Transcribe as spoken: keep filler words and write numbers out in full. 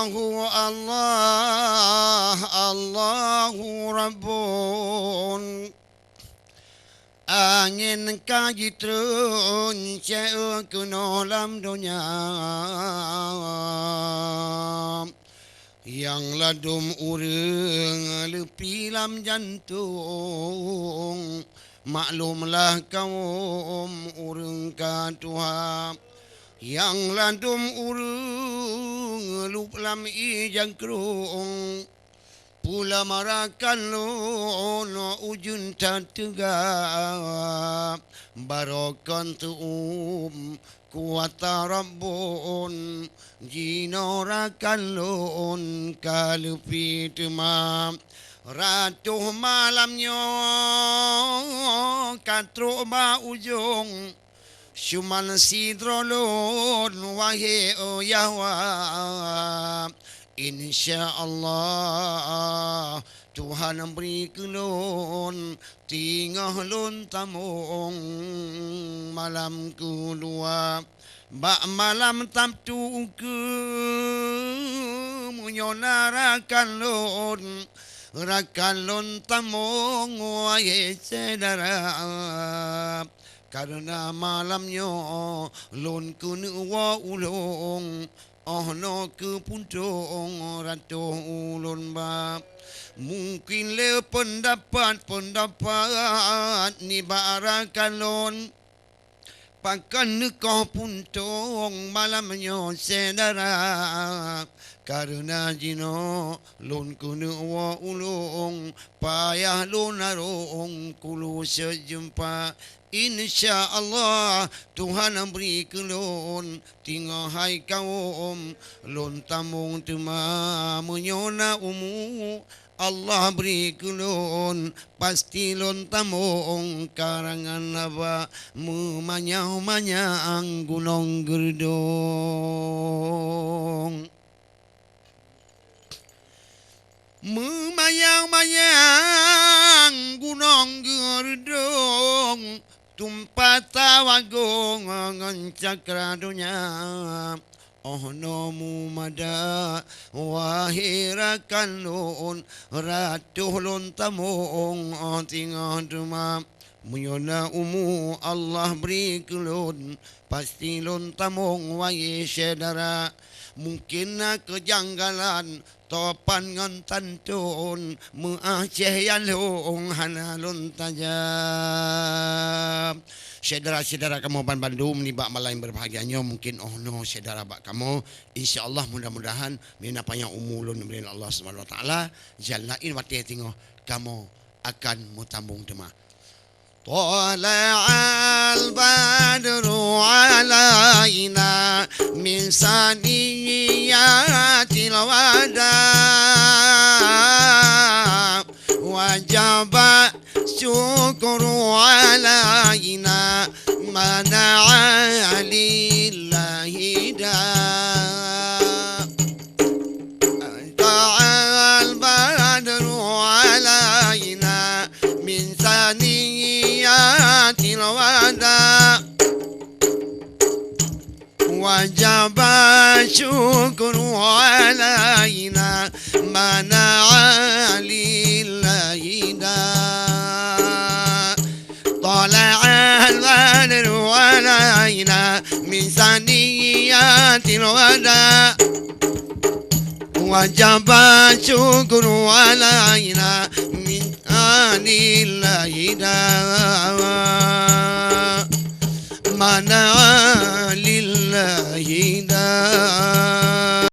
Allahu Allah, Allahu Rabbun. Angén ka jitreun cék keunoe lam donya. Nyang ladum ureuëng leupie lam jantông, maklumlah kawöm ureuëng ka tuha. Nyang ladum ureuëng lueb lam ié jangkrông, pula marakan lôn ujeuen that teuga, barokon teuum kuasa Rabbon, jinoe rakan lôn ka leupie teuma. Ratoh malam nyoe ka trok bak ujong, cuman sidroe lôn, wahé Yahwa. Insya Allah, Tuhan bri keu lôn teungoh lôn tamong malam keudua. Bak malam Sabtu ukeue, meunyoe na rakan lôn, rakan lôn tamong, wahé syedara. Kareuna malam nyoe lôn keuneuk woe u lôn, 'oh noe keu puntông ratoh ulôn ba. Mungken le peundapat-peundapat nibak rakan lôn, pakon neukoh puntông malam nyoe syedara. Kareuna jinoe lôn keuneuk woe u lôn, payah lôn arong kulu seujumpa. Insya Allah, Tuhan bri keu lôn teungoh hai kawöm lôn tamong teuma. Meunyoe na umu Allah bri keu lôn, pasti lôn tamong karangan haba meumanyang-manyang gunong geureudong. Meumanyang-manyang gunong geureudong, tumpata wagong ngon cakra donya. 'Oh noe mumada, wahé rakan lôn, ratoh lôn tamong 'oh teungoh teuma. Meunyoe na umu Allah bri keu lôn, pasti lôn tamong, wahé syedara. Mungken na keujanggalan, topan ngon tanton, meu'ah céh yalong hana lôn tajam. Syedara-syedara kamoe banmandum nibak malam berbahagia nyoe, mungken 'oh noe syedara bak kamoe. Insya Allah, mudah-mudahan, meunyoe na panyang umu lôn dibri Allah Subhanahu Wa Taala, jan laén watée teungoh kamoe akan meutamong teuma. طلع البدر علينا من ثنيات الوداع، وجب الشكر علينا ما دعا لله داع. طلع البدر علينا من ثنيات الوداع، وجب الشكر علينا ما دعا لله داع. طلع البدر علينا من ثنيات الوداع، وجب الشكر علينا ما دعا لله داع. ما دعا